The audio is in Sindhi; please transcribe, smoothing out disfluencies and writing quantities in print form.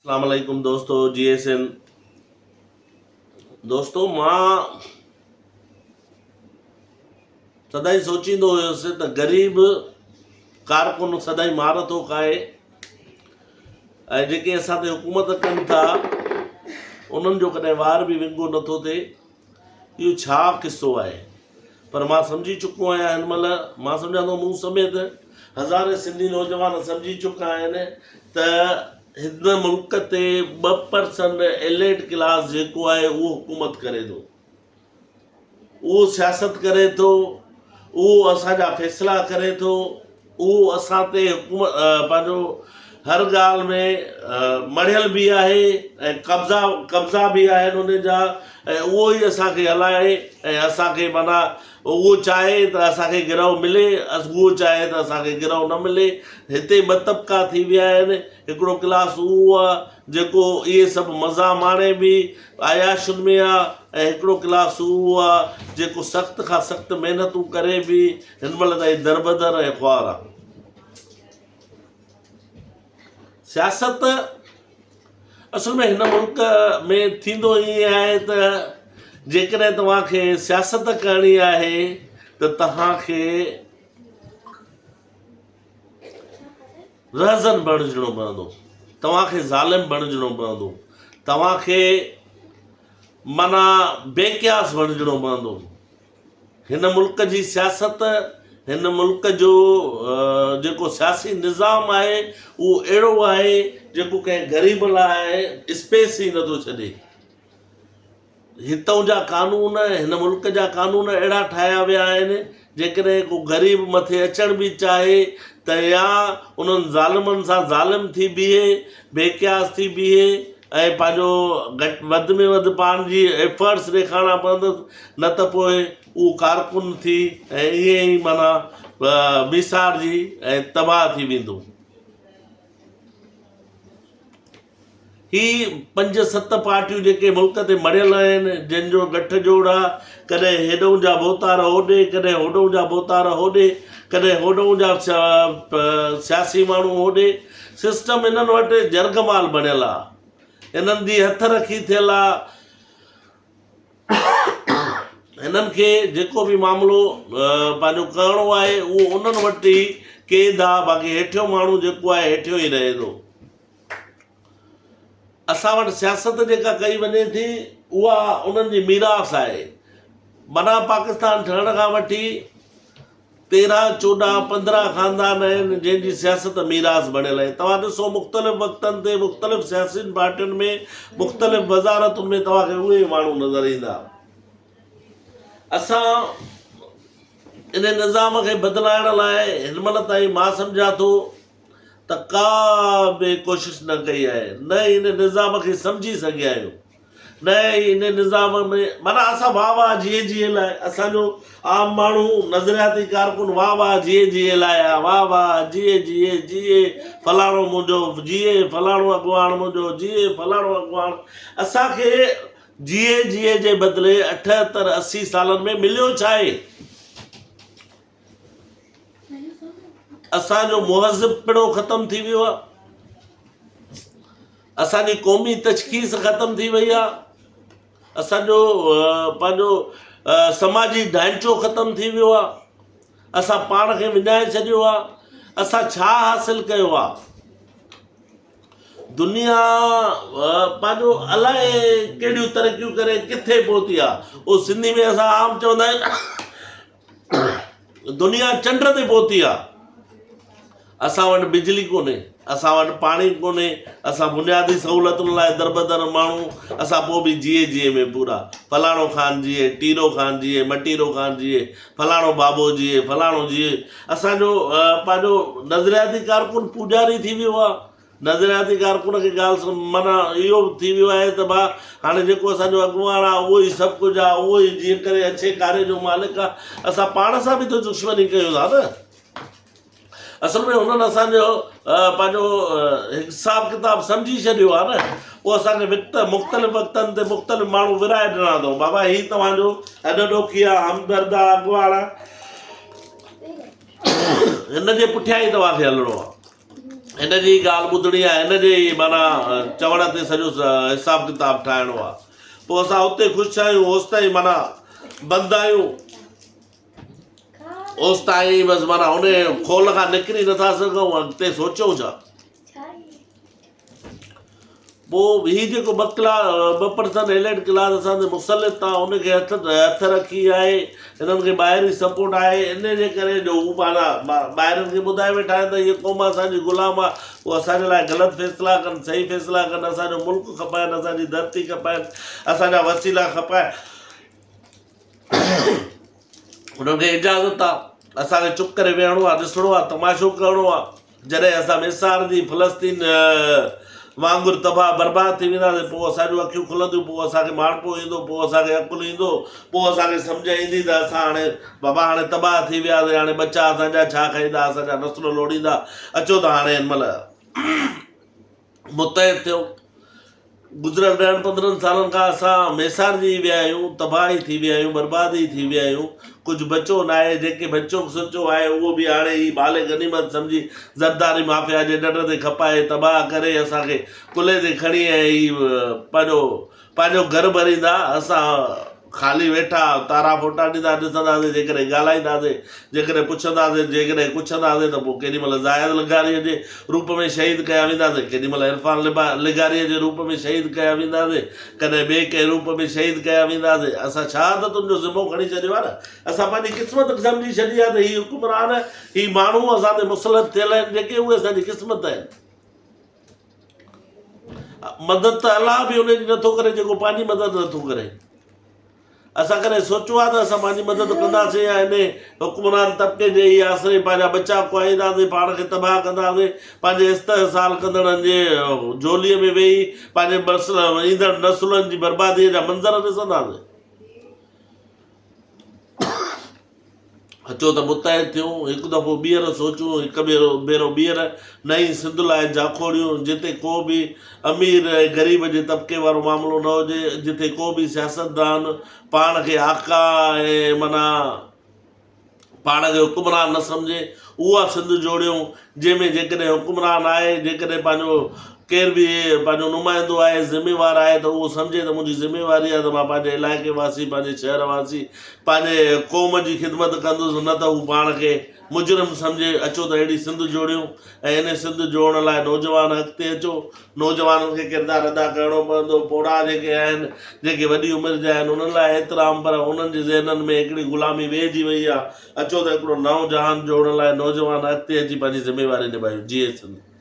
اسلام عليڪم دوستو جي ايس اين دوستو مان سدائين سوچيندو هيس ته غريب ڪارڪن سدائين مار ٿو کائي ۽ جيڪي اسان تي حڪومت ڪن ٿا انهن جو ڪڏهن وار به ونگو نٿو ٿئي اهو ڇا قصو آهي پر مان سمجهي چڪو آهيان هن مهل مان سمجهان ٿو مون سميت هزارين سنڌي نوجوان سمجهي چڪا آهن ته هن ملڪ تي 2% ايليٽ ڪلاس جيڪو آهي اهو حڪومت ڪري ٿو اهو سياست ڪري ٿو اهو اسان جا فيصلا ڪري ٿو اهو اسان تي حڪومت پنهنجو هر ڳالهه ۾ مڙهيل به آهي ۽ قبضا قبضا به آهن ان جا ۽ اهو ئي اسان کي هلائي ۽ اسان کي معنيٰ اهو چاهي ته اسان کي گرهه ملي اهو چاهي ته اسان کي گرهه نه ملي. هتي ٻه طبقا ٿي ويا آهن هڪڙو ڪلاس اهو آهي جيڪو اهي سڀ مزا ماڻي به عياشين ۾ آهي ۽ هڪڙو ڪلاس اهو آهي جيڪو سخت کان سخت محنتون ڪري به هن مهل تائين دربدر ۽ خوار آ. سياست اصل ۾ هن ملڪ ۾ ٿيندو ائين آهي ته جيڪڏهن توهان کي سياست ڪرڻي آهي ته توهان کي رهزن بڻجڻو پوندو توهان کي ظالم بڻجڻو پوندو توهان کي معنيٰ بي قياس بڻجڻو پوندو هن ملڪ جي سياست، هن ملڪ جو جيڪو سياسي نظام آهي اهو اهڙو آهي جيڪو ڪنهن غريب لاء اسپيس ئي نٿو ڇڏي. هتئون جا قانون، هن ملڪ جا قانون اهڙا ٺاهيا ويا آهن جيڪڏهن ڪو غريب مٿي اچڻ به چاهي ته يا انهن ظالمن سان ظالم ٿي بيهي، بي قياس ٿي بيهي ۽ پنهنجو گهٽ وڌ ۾ وڌ پنهنجي ايفرٽس ڏيکارڻا پوندس نه ته پوء اهو ڪارڪن ٿي ۽ ائين ئي معنيٰ ميسارجي ۽ تباهه ٿي ويندو. هي پنج ست پارٽيون جيڪي ملڪ تي مڙهيل آهن جن جو ڳٺ جوڙ آ ڪڏهن هيڏئون جا ڀوتار هوڏي ڪڏهن هوڏئون جا ڀوتار هوڏي ڪڏهن هوڏئون جا سياسي ماڻهو هوڏي سسٽم انهن وٽ جرڳمال بڻيل آ. انهن جي هٿ رکي ٿيل آ. انهن کي جيڪو به معاملو پنهنجو ڪرڻو آهي اهو انهن وٽ ئي قيد آ باقي هيٺيون ماڻهو جيڪو آهي هيٺيون ئي رهي ٿو. اسان وٽ سياست جيڪا ڪئي وڃي ٿي اها انهن جي ميراث آهي. معنيٰ پاڪستان ٺهڻ کان وٺي 13، 14، 15 خاندان آهن جنهن جي سياست ميراث بڻيل آهي. توهان ڏسو مختلف وقتن تي مختلف سياسين پارٽين ۾ مختلف وزارتن ۾ توهان کي اهي ئي ماڻهو نظر ايندا. اسان ان نظام کي بدلائڻ لاء هن مهل تائين مان سمجهان ٿو ته ڪا به ڪوشش نه ڪئي آهي نه ئي ان نظام کي سمجهي سگهيا آهيون. نه ئي ان نظام ۾ معنيٰ اسان واهه واهه جيئي جيئي لاء اسان جو عام ماڻهو نظرياتي ڪارڪن واهه واهه جيئي جيئي لاء آ واهه واهه جيئي جيئي جيئي فلاڻو منهنجو جيئي فلاڻو اڳواڻ منهنجو جيئي فلاڻو اڳواڻ اسان کي جيئي جيئي جي بدلي 78 80 سالن ۾ مليو ڇا آهي؟ اسان جو مهذب پڻو ختم ٿي ويو آهي اسان جي قومي تشخيص ختم ٿي وئي آهي اسان جو پنهنجو سماجي ڍانچو ختم ٿي ويو آهي اسان پاڻ کي وڃائي ڇڏيو آهي اسان ڇا حاصل ڪيو آهي دنيا پنهنجو الائي ڪهڙيون ترقيون ڪري ڪٿي پهتي آهي اهو سنڌي ۾ اسان عام چوندا آهيون دنيا چنڊ تي پهتي آ. اسان وٽ بجلي ڪونهي، اسان وٽ پاڻي ڪونهي، اسان بنيادي سهولتن لاء دربدر ماڻهو، اسان پوء به جيئي جيئي ۾ پورا. فلاڻو خان جيئي، ٽيرو خان جيئي، مٽيرو خان جيئي، فلاڻو بابو جيئي، فلاڻو جيئي. اسان جو پنهنجو نظرياتي ڪارڪن پوڄاري ٿي ويو آ. نظرياتي ڪارڪن کي ڳالهه معنيٰ اهو به ٿي ويو آهي ته ڀا هاڻي جيڪو اسان جو اڳواڻ آهي اهو ئي سڀ ڪجهه آهي اهو ئي جيئن ڪري اڇي ڪاري جو مالڪ آهي اسان پاڻ سان به ته دشمني ڪيون ٿا نه اصل ۾ هنن اسان جو پنهنجو حساب ڪتاب سمجهي ڇڏيو آهي نه اهو اسان کي وقت مختلف وقتن تي مختلف ماڻهو ورهائي ڏنا اٿئون بابا هي توهان جو هڏ ڏوکي آهي همدرد آهي اڳواڻ آهي هن جي پٺيان ئي توهان کي هلڻو آهي. هن جي ئي ڳالهه ٻڌڻي آهي، هن جي ئي معنيٰ چوڻ تي سڄو حساب ڪتاب ٺاهڻو آهي. پوء اسان اتي خوش آهيون، اوستائين معنيٰ بند آهيون، اوستائين بس معنيٰ ان خول کان نڪري نٿا سگهون، اڳتي سوچيون ڇا؟ پوء هي جيڪو ٻه ڪلا ٻه پرسنٽ ايليٽ ڪلاس اسان تي مسلط آ ان کي هٿ هٿ رکي آهي هنن کي ٻاهرين سپورٽ آهي ان جي ڪري جو هو پاڻ ٻاهرين کي ٻڌائي ويٺا آهن ته هيء قوم اسان جي غلام آ هو اسان جي لاء غلط فيصلا ڪن صحيح فيصلا ڪن اسان جو ملڪ کپائن اسان جي ڌرتي کپائن اسان جا وسيلا کپائن انهن کي اجازت آ اسان کي چپ ڪري ويهڻو آ ڏسڻو آ تماشو ڪرڻو آ جڏهن اسان ميسار جي فلسطين وانگر تباهه برباد ٿي وينداسين پوء اسان جون اکيون کلنديون پوء اسان کي ماڻهپو ايندو پوء اسان کي عقل ايندو پوء اسان کي سمجهه ايندي ته اسان هاڻي بابا هاڻي تباهه ٿي وياسين هاڻي ٻچا اسان جا ڇا کائيندا اسان جا نسل لوڙيندا اچو ته هاڻي هن مهل متحد ٿيو. گذريل ڏهن پندرهن سالن کان اسان ميسارجي ئي ويا آهيون، تباهه ئي ٿي ويا آهيون، برباد ئي ٿي ويا آهيون، ڪجهه بچو ناهي، جيڪي بچو سچو آهي اهو به هاڻي هي مال غنيمت سمجهي زرداري مافيا جي ڍنڍ تي کپائي تباهه ڪري اسان کي ڪلهي تي کڻي ۽ هي پنهنجو پنهنجو گهر ڀريندا، اسان خالي ويٺا تارا ڦوٽا ڏيندا ڏسنداسين، جيڪڏهن ڳالهائينداسين، جيڪڏهن پڇنداسين، جيڪڏهن ڪڇنداسين ته پوء ڪيڏي مهل زاهد لغاريء جي روپ ۾ شهيد ڪيا وينداسين، ڪيڏي مهل عرفان لغاريء جي روپ ۾ شهيد ڪيا وينداسين، ڪڏهن ٻئي ڪنهن روپ ۾ شهيد ڪيا وينداسين. اسان شهادتن جو ذمو کڻي ڇڏيو آهي نه، اسان پنهنجي قسمت سمجهي ڇڏي آهي ته هي حڪمران، هي ماڻهو اسان تي مسلط ٿيل آهن، جيڪي اهي اسان جي قسمت آهن. مدد ته الله به ان جي نٿو ڪري جيڪو پنهنجي مدد نٿو ڪري. اسان ڪڏهن سوچيو آهي ته اسان پنهنجي مدد ڪنداسين يا ان حڪمران طبقي جي ئي آسري پنهنجا ٻچا ڪهائينداسين، پاڻ کي تباهه ڪنداسين، پنهنجي استحصال ڪندڙن جي جهوليء ۾ ويهي پنهنجي ايندڙ نسلن جي برباديء جا منظر ڏسنداسين. اچو ته متحد ٿيون، هڪ دفعو ٻيهر سوچون، هڪ ڀيرو ٻيهر نئين سنڌ لاء جاکوڙيون، جتي ڪو به امير ۽ غريب جي طبقي وارو معاملو نه هجي، جتي ڪو به سياستدان پاڻ کي آقا ۽ معنيٰ پاڻ کي حڪمران نه سمجهي، اها سنڌ جوڙيون، جنهن ۾ جيڪڏهن حڪمران آهي، جيڪڏهن پنهنجو ڪير به پنهنجو نمائندو آهي، ذميوار آهي ته اهو سمجهي ته منهنجي ذميواري آهي ته مان پنهنجي علائقي واسي، پنهنجي شهر واسي، پنهنجي قوم جي خدمت ڪندس نه ته هو پاڻ کي مجرم سمجهي. اچو ته اهڙي سنڌ جوڙيون ۽ انهي سنڌ جوڙڻ لاء نوجوان اڳتي اچو. نوجوانن کي ڪردار ادا ڪرڻو پوندو. پوڙها جيڪي آهن، جيڪي وڏي عمر جا آهن، انهن لاء احترام پر انهن جي ذهنن ۾ هڪڙي غلامي ويهجي وئي آهي. اچو ته هڪڙو نئون جهان جوڙڻ لاء نوجوان اڳتي اچي پنهنجي ذميواري نڀايون. جيئي سنڌ.